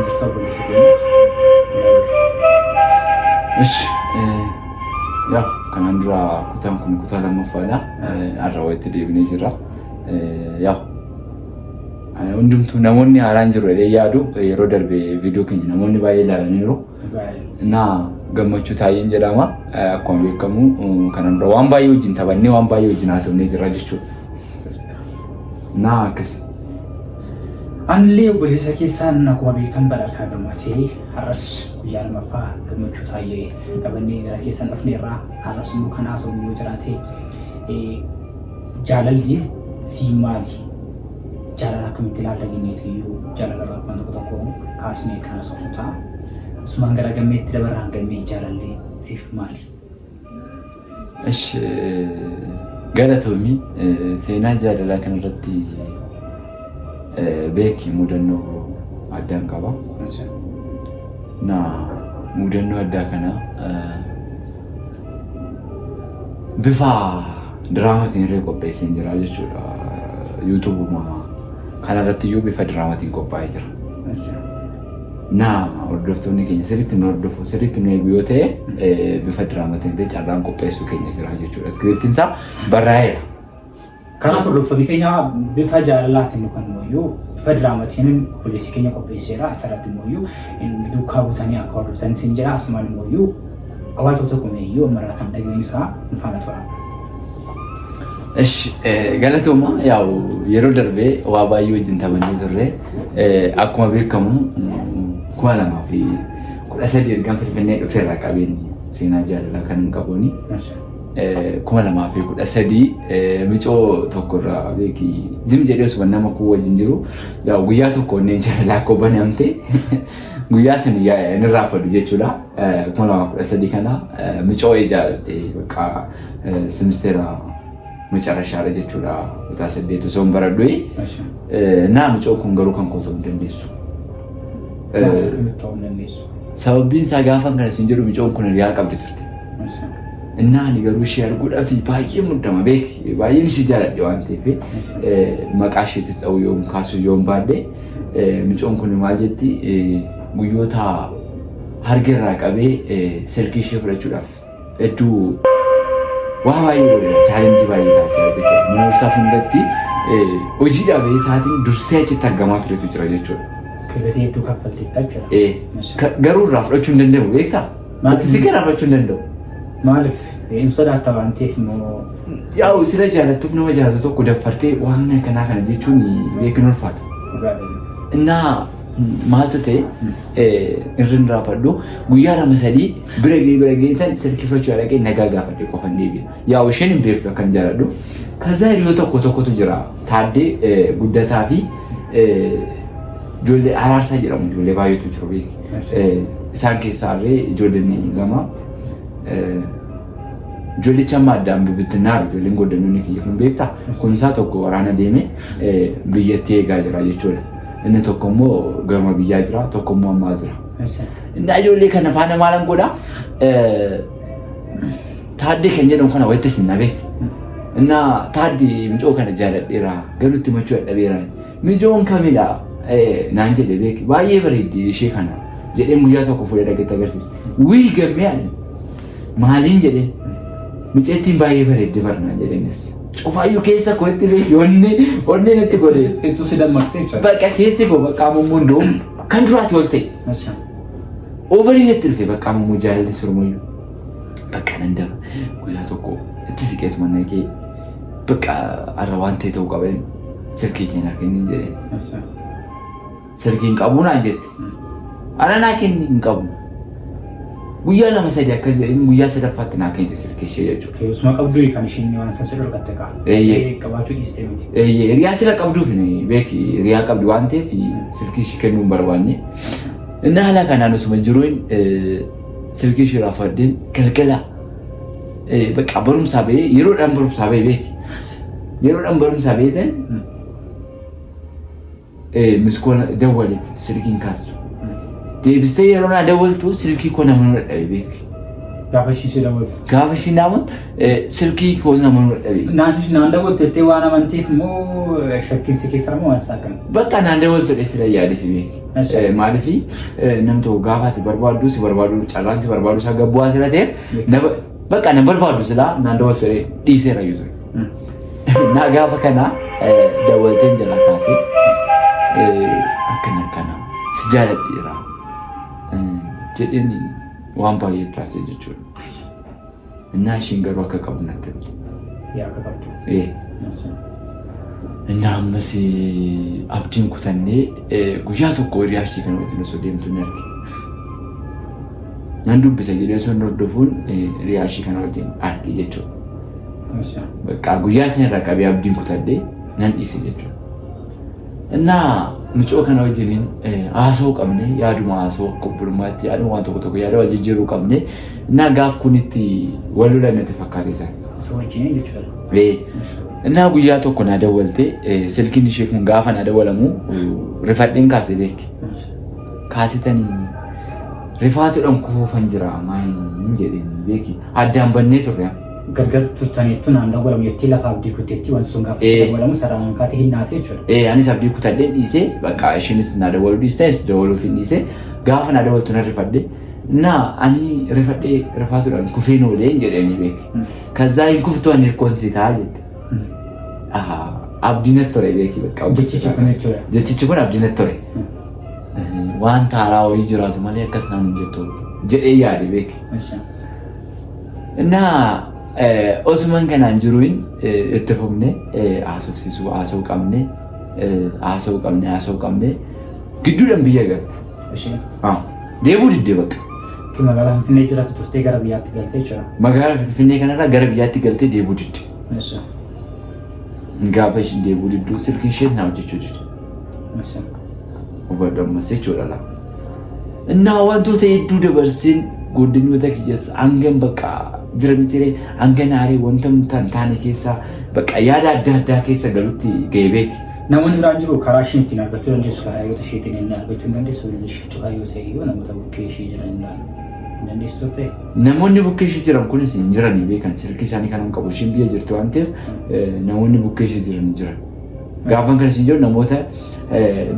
Jirsa obboleessa keenya. Ishi yaa kanaan dura kutaan kun kutaa lammaffaadha. Har'a walitti deebinee jirra. Yaa hundumtuu namoonni haaraan jiru jedhee yaadu yeroo darbe viidiyoo keenya namoonni baay'ee ilaalaniiru. Na Gammachuu Taayyeen jedhama. Akkuma beekamu kanaan dura waan baay'ee wajjin taphannee waan baay'ee wajjin haasofnee jirra jechuudha. Na akkas. Anillee obboleessa keessaan akkuma beektan Badhaasaa Girmaatee har'as guyyaa lammaffaa Gammachuu Taayyee qabannee gara keessan dhufneerra. Har'as immoo kan haasofnu yoo jiraate jaalalli sii maali? Jaalala akkamitti ilaalta jenneetu iyyuu jaalala irraa waan tokko tokko kaasnee kan haasofnu ta'a. Asumaan gara Gammeetti dabarraan Gammee jaalalli siif maali? Ish galatoomi, seenaa jaalalaa kanarratti beeki mudannoo addaan qaba. Na mudannoo addaa kana bifa diraamaatiin illee qopheesseen jira jechuudha. Yuutuubuma kanarratti iyyuu bifa diraamaatiin qophaa'ee jira. Na hordoftoonni keenya sirriitti nu hordofu, sirriitti nu eegu yoo ta'e, bifa diraamaatiin illee carraan qopheessuu keenya jira jechuudha. Iskiriiptiin isaa barraa'eera. Kanaaf hordoftoonni keenya bifa jaalalaatiin yookaan immoo bifa diraamaatiin obboleessi keenya qopheesseera. Asirratti immoo duukaa buutanii akka hordoftan isin jedha. Asumaan immoo awwaal tokko tokko meeyyuu ammarraa kan dhageenyu isaa nu faana tura. Ish galatooma, yaa'u yeroo darbee waa baay'ee wajjin taphannee turre. Akkuma beekamu 2013 ergaan Finfinnee dhufeerraa qabeen seenaa jaalalaa kan hin qabuuni. 2013 micoo tokko irraa beeki zim jedhee osuma nama kuu wajjin jiru, yaa'u guyyaa tokko onneen jaalalaa koo banamte, guyyaa san inni raafadhu jechuudha. 2013 kana micoo jaaladhe, bakka simisteera macarashaadha jechuudha, kutaa 8 osoo hin baradhu. Naa micoo kun garuu kan koo ta'uu hin dandeessu. Akkamitti ta'uu hin dandeessu? Sababbiin isaa gaafa kana isin jedhu micoon kun hiriyaa qabdi turte. Innaa ani garuu ishee arguudhaaf baay'ee muddama, beeki baay'een ishee jaaladhe waan ta'eef, maqaa isheetis ta'uu yoom kaasuu yoom baadhe, micoon kun maal jetti, guyyoota harga irraa qabee silkii ishee fudhachuudhaaf hedduu waa baay'ee godheera, challenge baay'ee taasiseera jechuudha. Mana barumsaa fuulduratti hojii dhabee isaatiin dursee achitti argamaa turetu jira jechuudha. Gatii hedduu kaffalteetta jechuudha. Garuu irraa fudhachuu hin danda'u, beektaa? Maaliif? Si gara fudhachuu hin danda'u. Maaliif? Hin sodaatta waan ta'eef immoo? Yaa'u sira jaalattuuf nama jaalatu tokko daffartee waan akkanaa kana jechuun beekin ulfaata. Innaa maaltu ta'e, irri hin raafadhu, guyyaa lama sadii bira gahee bira gahee tan silkifachuu dhaqee nagaa gaafadhe qofan deebi'a. Yaa'u isheen hin beektu akkan jaaladhu. Kazaa hiriyoo tokko tokkotu jira. Taaddee Guddataa fi ijoollee Araarsaa jedhamu, ijoollee baay'eetu jiru beeki. Isaan keessaa illee ijoolleen lama, ijoollicha amma addaan bibittinnaaru, ijoolleen goddannoonni kiyya kun beektaa? Kun isaa tokko waraana deeme biyyatti eegaa jira jechuudha. Inni tokko immoo garuma biyyaa jira, tokko immoo ammaa jira. Inni ijoollee kana faana maalan godhaa? Taaddee kan jedhamu kana walitti isin nabee. Innaa Taaddee, micoo kana jaaladheera, garuu itti machuu dadhabeera. Micoon kamidha naan jedhe, beeki baay'ee bareeddi ishee kana jedheen guyyaa tokko fuudhee dhageetti agarsiise. Wii gammee, ani maaliin jedheen, miceettiin baay'ee bareeddi barnaan jedheenis. Cufaayyuu keessa koo itti beeki onni onni natti godhe. Ittuu si dammaqsee jechuudha. Bakka keessi koo bakka ammoo hunduu kan duraati ol ta'e. Overii natti dhufe, bakka ammoo jaalalli surmayyuu. Bakka nan daba guyyaa tokko itti siqeetuma naqee, bakka har'a waan ta'e ta'uu qaba, silkii keenyaa kennin jedheen. Silkii hin qabu naan jette. Ana naa kenni, hin qabu. Guyyaa lama sadi akkas jedheen, guyyaa sadaffaatti naa kennite silkii ishee jechuudha. Osuma qabduu kan isheen waan san si dhorkatte kaa. Eeyyee. Qabaachuu dhiistee miti. Eeyyee, hiriyaa sila qabduuf beeki, hiriyaa qabdi waan ta'eef silkii ishee kennuu hin barbaanne. Inni haala kanaan osuma jiruun silkii ishee irraa fudhadheen galgala bakka barumsaa bahee, yeroodhaan barumsaa bahee beeki. Yeroodhaan barumsaa bahee ta'e missed call dawwaleef, silkiin kaastu. Deebistee yeroo naa dawwaltu silkii koo nama dadhabe beeki. Gaafa ishii si dawwaltu. Gaafa ishiin naamuun silkii koo nama nu dhabe. Naan dawwaltu jettee waan amanteef moo shakkiin si keessa moo waan isaa akkam? Bakka naan dawwaltu dha sila yaadee fi beeki. Maaliif nam tokko gaafa ati barbaaddu si barbaadu carraan si barbaadu isaa gabbu'aa sila ta'eef bakka na barbaaddu sila naan dawwaltu dha dhiiseera iyyuu ture. Na gaafa kana dawwalteen jalaa kaasee akkana akkana si jaaladheera jedheen waan baay'ee taasise jechuudha. Innaa ishiin garuu akka qabu natti himte. Yaa akka qabdu. Ee. Innaa ammas abdiin kutannee guyyaa tokko hiriyaa ishii kana wajjin osoo deemtu ni arge. Nan dubbisa jedhee osoo hin hordofuun hiriyaa ishii kana wajjin arge jechuudha. Bakka guyyaa isin irraa qabee abdiin kutadhee nan dhiise jechuudha. Innaa mucoo kana wajjiniin haasa'uu qabne yaaduma haasa'uu akka obbolummaatti yaaduma waan tokko tokko yaada wal jijjiiruu qabne innaa gaaf kun itti wal lolan natti fakkaate isaan. Osoo wajjiniin jechuudha. Ee. Innaa guyyaa tokko naa dawwalte silkiin ishee kun gaafa naa dawwalamu rifadheen kaase beeki. Kaasitanii rifaatuudhaan kufuufan jira maayin jedheen beeki addaan bannee turre. Gargar turtaniittu naan dawwalamu jettee lafa abdii kutteetti wanti sun gaafa si dawwalamu sararaan kaatee hin naate jechuudha. Ee anis abdii kutadhee dhiisee bakka ishiinis naa dawwaluu dhiiste anis dawwaluuf hin dhiise gaafa naa dawwaltu nan rifadhe naa ani rifadhee rifaatuudhaan kufeen oolee hin jedhanii beeki. Kazaa hin kuftu ani hirkoon si ta'a jette. Abdii natti tore beeki bakka. Jechichi kun jechuudha. Jechichi kun abdii natti tore. Waan taaraa wayii jiraatu malee akkas naan hin jettu jedhee yaade beeki. Innaa osuman kanaan jiruun itti fufne haasofsiisuu haasa'uu qabne haasa'uu qabne haasa'uu qabne gidduudhaan biyya galte. Isheen Deebuu diddee bakka. Ki magaalaa Finfinnee jiraatu turtee gara biyyaatti galtee jechuudha. Magaalaa Finfinnee kanarraa gara biyyaatti galtee deebuu didde. Gaafa isheen deebuu didduu silkiin ishee naa hojjechuu didde. Hubadhu ammas jechuudha laa. Innaa wantoota hedduu dabarseen godinyoota kiyyas hangam bakka jiran ture hanga naaree wanta hin taane keessa bakka yaada adda addaa keessa galutti ga'ee beeki. Namoonni biraan jiru karaa isheen ittiin argachuu dandeessu karaa hiriyoota isheetiin inni argachuu hin dandeessu bilbilli ishee cufaa yoo ta'e iyyuu namoota bukkee ishee jiran hin hin dandeessu turte. Namoonni bukkee ishee jiran kunis hin jiranii beekan silkii isaanii kanan qabu isheen biyya jirti waan ta'eef namoonni bukkee ishee jiran hin jiran. Gaafan kana isin jedhu namoota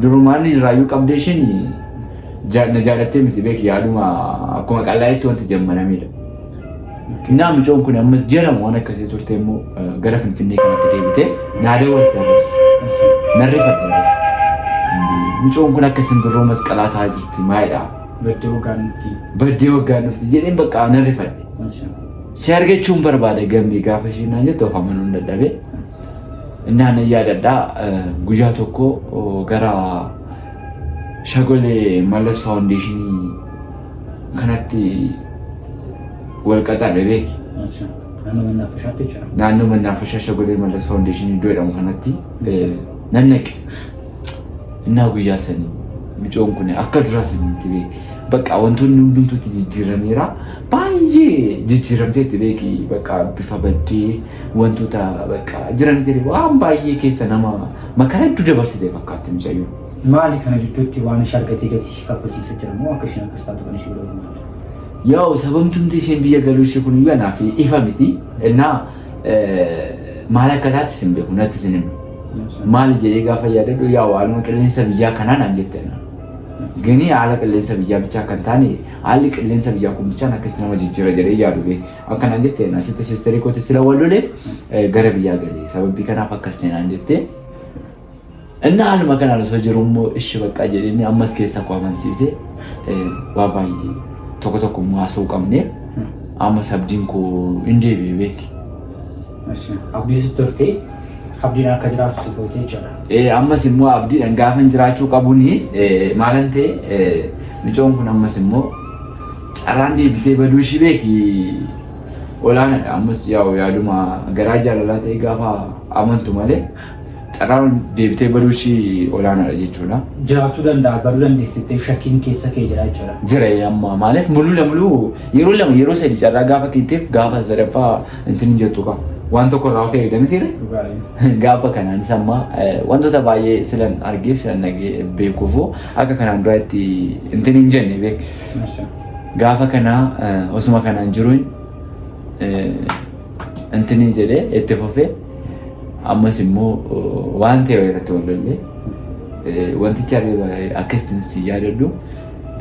durumaan irraayyuu qabdee isheen na jaalattee miti beeki yaaduma akkuma qallaa'etti wanti jammaramedha. Innaa mucoon kun ammas jedhamu waan akkasii turte immoo gara Finfinnee kanatti deebitee naa dawwalte ammas. Nan rifadhe ammas. Mucoon kun akka simbirroo masqalaa ta'aa jirti maalidha? Baddee waggaan dhufti. Baddee waggaan dhufti jedheen bakka nan rifadhe. Si argachuun barbaada gammee gaafa isheen naan jettu of amanuun dadhabe. Innaa nan yaadadha guyyaa tokko gara Shagolee Mallas Faawundeeshinii kanatti wal qaxarre beeki. Naannoo mannaafashaatti jechuudha. Naannoo mannaafashaa Shagolee Mallas Faawundeeshinii iddoo jedhamu kanatti nan naqe. Innaa guyyaa sanii micoon kun akka duraa saniitti beeki. Bakka wantoonni hundumtuutti jijjiirameera. Baay'ee jijjiiramteetti beeki bakka bifa baddee wantoota bakka jiran jedhe waan baay'ee keessa nama makara hedduu dabarsite fakkaatti mucayyoon. Maali kana jidduutti waan ishee argatee gatii kaffalchiisa jira moo akka isheen akkas taatu kan ishee godhu maali? Yaa'u sababtumti isheen biyya galuu ishee kun iyyuu anaaf ifa miti. Innaa maal akka taate sin beeku natti sin himu. Maali jedhee gaafa yaadadhu yaa'u haaluma qilleensa biyyaa kanaa naan jette. Gini haala qilleensa biyyaa bichaa kan taane haalli qilleensa biyyaa kun bichaan akkas nama jijjiira jedhee yaadu beeku. Akka naan jette asitti sisterii kooti sila wal loleef gara biyyaa galee sababii kanaaf akkas ta'e naan jette. Inni haaluma kanaan osoo jiru immoo ishi baqqaa jedhee ammas keessa koo amansiise waa baay'ee tokko tokko immoo haasa'uu qabne ammas abdiin koo hin deebi'e beeki. Abdii sitti hortee abdiin akka jiraatu si gootee jechuudha. Ammas immoo abdiidhaan gaafan jiraachuu qabuuni maalan ta'e micoon kun ammas immoo carraan deebitee baduu ishii beeki olaanaadha. Ammas yaa'u yaaduma garaa jaalalaa ta'e gaafa amantu malee carraan deebitee baduu ishii olaanaadha jechuudha. Jiraachuu danda'a baduu dandeessi jettee shakkiin keessa kee jira jechuudha. Jira amma maaliif muluu lamuluu yeroo lama yeroo sadi carraa gaafa kenneef gaafa sadaffaa intin hin jettu qaba. Waan tokko irraa of eegda miti Gaafa kanaanis amma wantoota baay'ee silan argeef silan dhagee beekuufu akka kanaan dura itti intin hin jenne beek. Gaafa kana osuma kanaan jiruun intinii jedhee itti fufee ammas immoo waan ta'e irratti wal lollee wantichi akkasitti si yaadadhu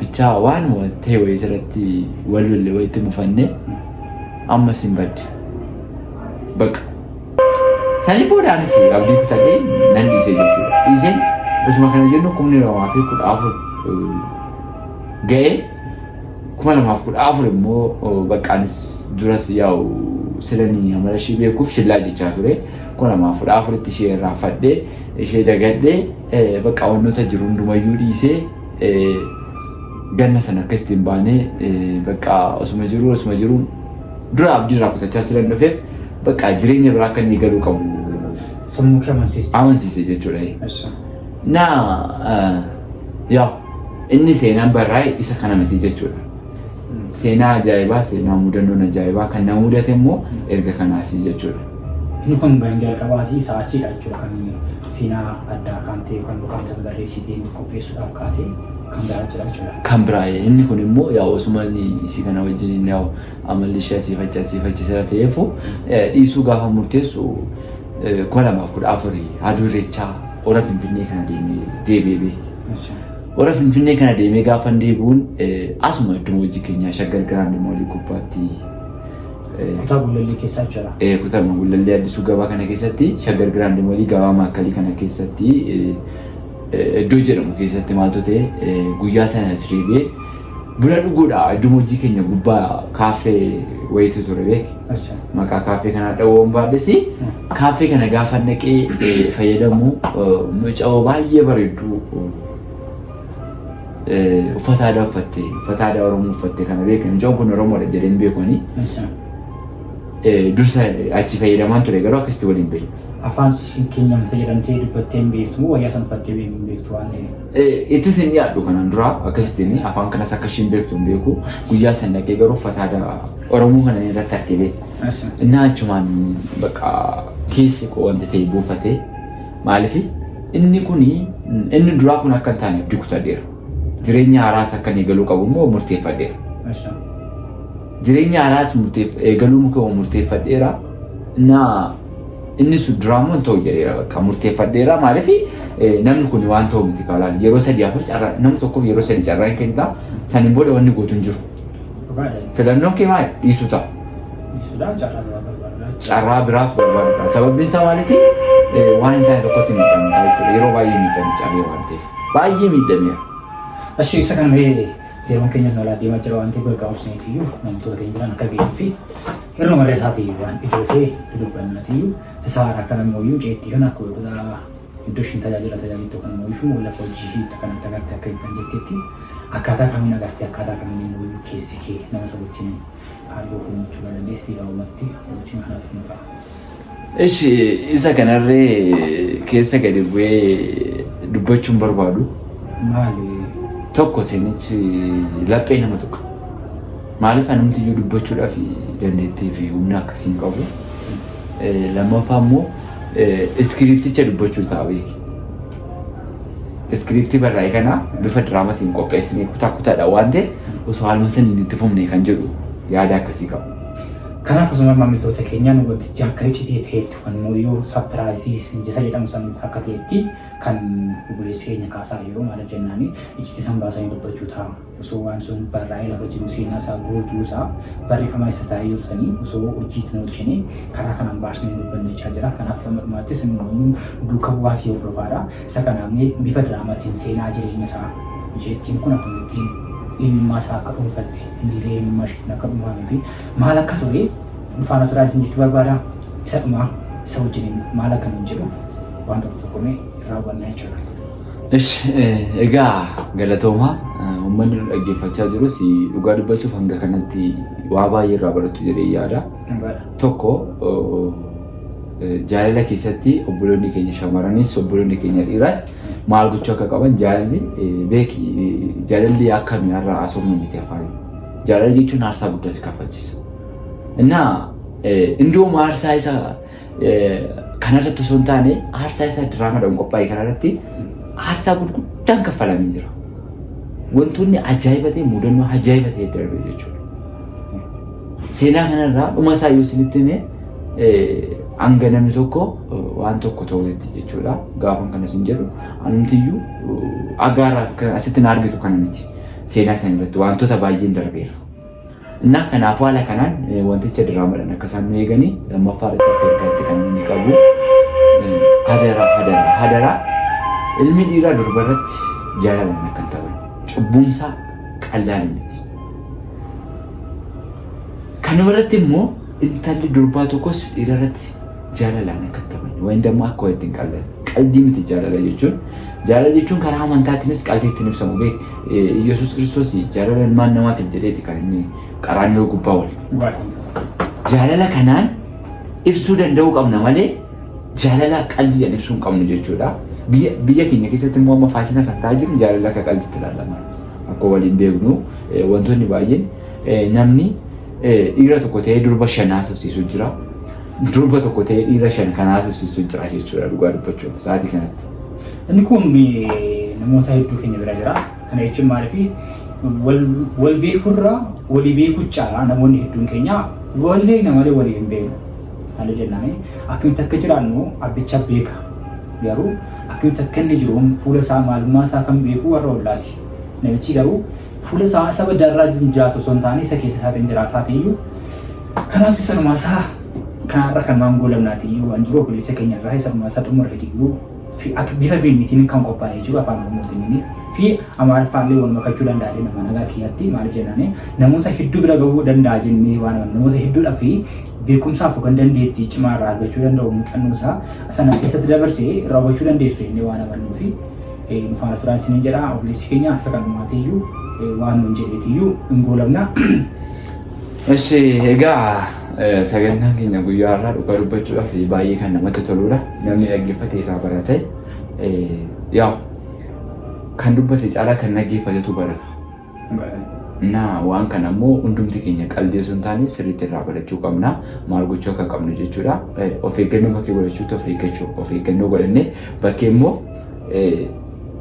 bichaa waan ta'e wayii irratti wal lolle wayitti mufannee ammas hin badde. Bakka. Sanii booda anis abdii kutadhee nan dhiise jechuudha. Dhiiseen osuma kana jennu 2014 ga'ee 2014 immoo bakka anis duras yaa'u silanii amala ishee beekuuf shillaa jechaa ture. 2014tti ishee irraanfadhee ishee dagadhee bakka wantoota jiru hundumayyuu dhiisee ganna sana akkasitti hin baane bakka osuma jiru osuma jiru dura abdii irraa kutachaa silan dhufeef bakka jireenya biraa akka inni galuu qabu Sammuu kee amansiiste. Amansiise jechuudha. Na yaa inni seenaan barraa'e isa kana miti jechuudha. Seenaa ajaa'ibaa, seenaa mudannoon ajaa'ibaa kan na mudate immoo erga kanaasii jechuudha. Inni kun kan jalqabaati isa asiidha jechuudha kan seenaa addaa kan ta'e kan yookaan barreessitee qopheessuudhaaf kaatee kan biraa jira jechuudha. Kan biraa inni kun immoo yaa osuma inni ishii kana wajjin yaa amalli ishee asiif achi asiif achi sira ta'eefu dhiisuu gaafa murteessu 2014 aduu irreechaa hora Finfinnee kana deemee deebi'ee beeki. Hora Finfinnee kana deemee gaafa deebi'uun asuma iddoo hojii keenyaa Shaggar Giraand Moolii gubbaatti Kutaa Gullallee keessaa jechuudha. Kutaa Gullallee Addisuu Gabaa kana keessatti Shaggar Giraand Moolii gabaa maakkalii kana keessatti iddoo jedhamu keessatti maaltu ta'e guyyaa sana sirriibee buna dhuguudha iddoo hojii keenya gubbaa kaaffee wayiitu ture beek. Maqaa kaaffee kanaa dhawoo hin baadhesi. Kaaffee kana gaafa naqee fayyadamu mucaa baay'ee bareedduu uffata aadaa uffatte uffata aadaa Oromoo uffatte kana beekan mucaan kun Oromoodha jedhee hin beeku ani. Dursa achi fayyadamaan ture garuu akkasitti waliin beeku. Afaan keenyaan fayyadamtee dubbattee hin beektu moo wayyaa sana uffattee hin beektu waan ta'eef? Ittis hin dhiyaadhu kanaan dura akkasittiin afaan kanas akka ishiin beektu hin beeku. Guyyaa sana dhaqee garuu uffata aadaa Oromoo kana irratti argee beeku. Innaa achumaan bakka keessi koo wanti ta'e buufate maaliif inni kuni inni duraa kun akka hin taane abdii kutadheera. Jireenya haaraas akka inni galuu qabu immoo murteeffadheera. Jireenya haaraas eegaluu muka murteeffadheera. Innaa inni sun duraa immoo hin ta'u jedheera bakka murteeffadheera maaliif namni kun waan ta'u miti kaalaan yeroo sadii afur carraa nama tokkoof yeroo sadii carraa hin kennita saniin booda wanni gootu hin jiru. Filannoon kee maali? Dhiisuu ta'a. Carraa biraaf barbaadudha. Sababni isaa maaliif waan hin taane tokkotti miidhamta jechuudha. Yeroo baay'ee miidhame cabee waan ta'eef. Baay'ee miidhameera. Ashi isa kana mee yeroon keenya nu alaa deemaa jira waan ta'eef gargaarumsaniitiyyuu namoota keenya biraan akka geenyuu fi hir'uma irra isaatii waan ijoo ta'e dudubbannaatiyyuu isa haaraa kana immoo iyyuu ceettii kana akka kutaa iddoo ishiin tajaajila tajaajiltu kan immoo ishuu lafa hojii ishii itti kanatti agartee akka ibban jettetti akkaataa kamiin agartee akkaataa kamiin immoo iyyuu keessi kee nama isa wajjin hariiroo uumachuu kan dandeessi gabaabumatti wajjin kanaaf nu ta'a. Ishi isa kanarree keessa gadi bu'ee dubbachuun barbaadu. Maali? Tokko seenichi laphee nama tuqa. Maaliif anumti iyyuu dubbachuudhaaf dandeettii fi humna akkasii hin qabu. Lammaffaa immoo iskiriipticha dubbachuu ta'a beeki. Iskiriiptii barraa'e kana bifa diraamatiin qopheessinee kutaa kutaadha waan ta'eef osoo haaluma saniin itti fufne kan jedhu yaada akkasii qabu. Kanaaf osuma maamiltoota keenyaan wantichi akka iccitii ta'etti kan immoo surprise isa jedhamu san akka ta'etti kan obboleessi keenya kaasaa jiru maal jennaani iccitii san baasanii dubbachuu ta'a. Osoo waan sun barraa'ee lafa jiru seenaa isaa guutuu isaa barreeffama isa taa'ee jiru sanii osoo hojiitti hin oolchine karaa kanaan baasnee hin dubbanne jechaa jira. Kanaaf hamma dhumaattis immoo duuka bu'aatii hordofaadha. Isa kanaaf bifa diraamaatiin seenaa jireenya isaa isheettiin kun akkamitti eenyummaa isaa akka dhuunfatte innillee eenyummaa isheetiin akka dhuunfamee fi maal akka ture faana turaatiin jechuu barbaada. Isa dhumaa isa wajjiniin maal akka nuun jedhu waan tokko tokko mee irraa hubannaa jechuudha. Ish, egaa galatoomaa uummanni nu dhaggeeffachaa jirus dhugaa dubbachuuf hanga kanatti waa baay'ee irraa baratu jedhee yaada. Tokko jaalala keessatti obboloonni keenya shamarranis obboloonni keenya dhiiraas maal gochuu akka qaban jaalalli beeki jaalalli akka nuyi har'a haasofnu miti afaaniin. Jaalala jechuun aarsaa guddaa si kaffalchiisa. Innaa Indoom aarsaa isa kanarratti osoo hin taane aarsaa isa diraamaadhaan qophaa'e kanarratti aarsaa gurguddaan kaffalamee jira. Wantoonni ajaa'iba ta'e mudannoo ajaa'iba ta'e darbe jechuudha. Seenaa kanarraa dhuma isaa yoo isinitti hime hanga namni tokko waan tokko ta'utti jechuudha. Gaafan kana isin jedhu anumtiyyuu agaarraa asitti na argitu kana miti. Seenaa sana irratti wantoota baay'een darbeera. Innaa kanaafuu haala kanaan wanticha diraamadhaan akka isaan nu eeganii lammaffaa irratti akka ergaatti kan inni qabu hadaraa hadaraa hadaraa ilmi dhiiraa durba irratti jaalalaan akka hin taphanne cubbuunsaa qallaan miti. Kanuma irratti immoo intalli durbaa tokkos dhiira irratti jaalalaan akka hin taphanne wayin dammoo akka walitti hin qallanne qaldii miti jaalala jechuun jaalala jechuun karaa amantaatiinis qaldii ittiin ibsamu beek Yesuus Kiristoos jaalala ilmaan namaatiif jedheeti kan inni qaraaniyoo gubbaa wal jaalala kanaan ibsuu danda'uu qabna malee jaalala qaldiidhaan ibsuu hin qabnu jechuudha. Biyya biyya keenya keessatti immoo amma faashina kan ta'aa jiru jaalala akka qaldiitti ilaalama. Akka waliin beeknu wantoonni baay'een namni dhiira tokko ta'ee durba shan haasofsiisu jira. Durba tokko ta'ee dhiira shan kan haasofsiisu jira jechuudha dhugaa dubbachuuf sa'aatii kanatti. Inni kun namoota hedduu keenya bira jira. Kana jechuun maaliif wal beekurraa walii beekuu caalaa namoonni hedduun keenya wal beekna malee walii hin beeknu. Maal jennaan akkamitti akka jiraannu abbicha beeka. Garuu akkamitti akka inni jiru fuula isaa maalummaa isaa kan beeku warra ollaati. Namichi garuu fuula isaa saba darraa jiraatu osoo hin taane isa keessa isaatiin jiraataa ta'eyyuu kanaaf isa dhumaa isaa kanarra kan waan goolabnaati iyyuu waan jiru obboleessa keenya irraa isa dhumaa isaa xumurreeti iyyuu bifa fiilmiitiin kan qophaa'ee jiru afaan Oromootiin fi Amaariffaallee wal makachuu danda'a nama nagaa kiyyatti maaliif jennaan namoota hedduu bira gahuu danda'a jennee waan namoota hedduudhaa fi beekumsaaf yookaan dandeettii cimaa irraa argachuu danda'u muuxannoo isaa sana keessatti dabarsee irraa hubachuu dandeessu jennee waan amannuu fi nu faana turaan isiniin jedha obboleessi keenya isa kan dhumaatiiyyuu waan nuun jedheetiyyuu hin goolabna. Eshi egaa sagantaan keenya guyyaa har'aa dhugaa dubbachuudhaaf baay'ee kan namatti toludha. Namni dhaggeeffate irraa barate yaa kan dubbate caalaa kan dhaggeeffatetu barata. Naa waan kana immoo hundumti keenya qalbii osoo hin taane sirriitti irraa barachuu qabna. Maal gochuu akka qabnu jechuudha. Of eeggannoo bakkee godhachuutti of eeggachuu of eeggannoo godhannee bakkee immoo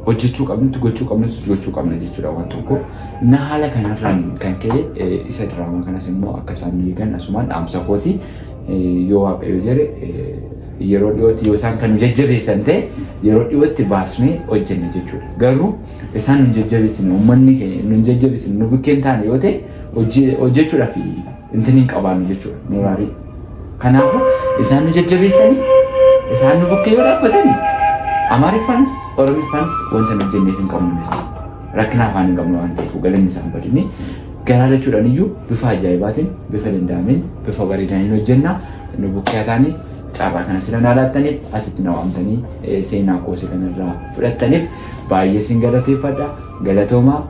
hojjechuu qabnutti gochuu qabnus gochuu qabna jechuudha waan tokko. Na haala kanarraan kan ka'e isa diraamaa kanas immoo akka isaan nu eegan asumaan dhaamsa kooti yoo waaqayyo jedhe yeroo dhiyootti yoo isaan kan nu jajjabeessan ta'e yeroo dhiyootti baasnee hojjenna jechuudha. Garuu isaan nu jajjabeessine uummanni keenya nu jajjabeessine nu bukkeen taane yoo ta'e hojjechuudhaaf intin hin qabaannu jechuudha moraalii. Kanaafuu isaan nu jajjabeessanii isaan nu bukkee yoo dhaabbatani Amaariffaanis Oromiffaanis wanta nu hojjenneef hin qabnu jechuudha. Rakkina afaan hin qabnu waan ta'eef galanni isaan badini garaa jechuudhaan iyyuu bifa ajaa'ibaatiin bifa danda'ameen bifa bareedaan hin hojjenna nu bukkee taanii carraa kana sila naa laattaniif asitti na waamtanii seenaa koosii kanarraa fudhattaniif baay'ee sin galateeffadha. Galatoomaa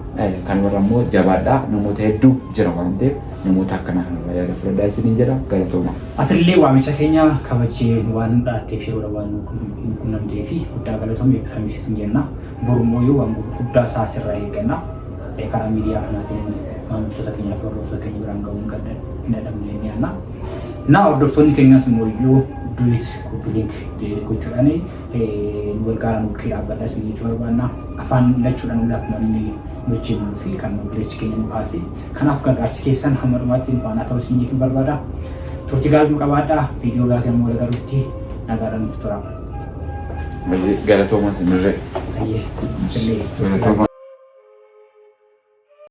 kan warra immoo jabaadhaa namoota hedduu jira waan ta'eef namoota akkanaa kanarraa yaada fudhadhaa isiniin jedha galatoomaa. Atillee waamicha keenya kabajjee waan nu dhaatteef yeroodha waan nu qunnamtee fi guddaa galatoomi eebbifamii sin jenna. Boru immoo yoo waan guddaa isaa sirraa eegganna. Karaa miidiyaa kanaatiin maamiltoota keenyaa fi hordoftoota keenya biraan ga'uun kan hin dadhabne ni yaadna. Na hordoftoonni keenyas immoo iyyuu duet copy link gochuudhaan nu gargaara nu bukkee dhaabbadha isin jechuu barbaanna. Afaan lachuudhaan hundi akkuma inni nu hojjennuu fi kan obboleessi keenya nu kaase. Kanaaf gargaarsi keessan hamma dhumaatti nu faana ta'uu isin jechuun barbaada. Turtii gaarii nu qabaadha. Viidiyoo biraatiin amma wal agarrutti nagaadhaan nuuf tura. Galatoomaa sinirree. Ayyee. Galatoomaa.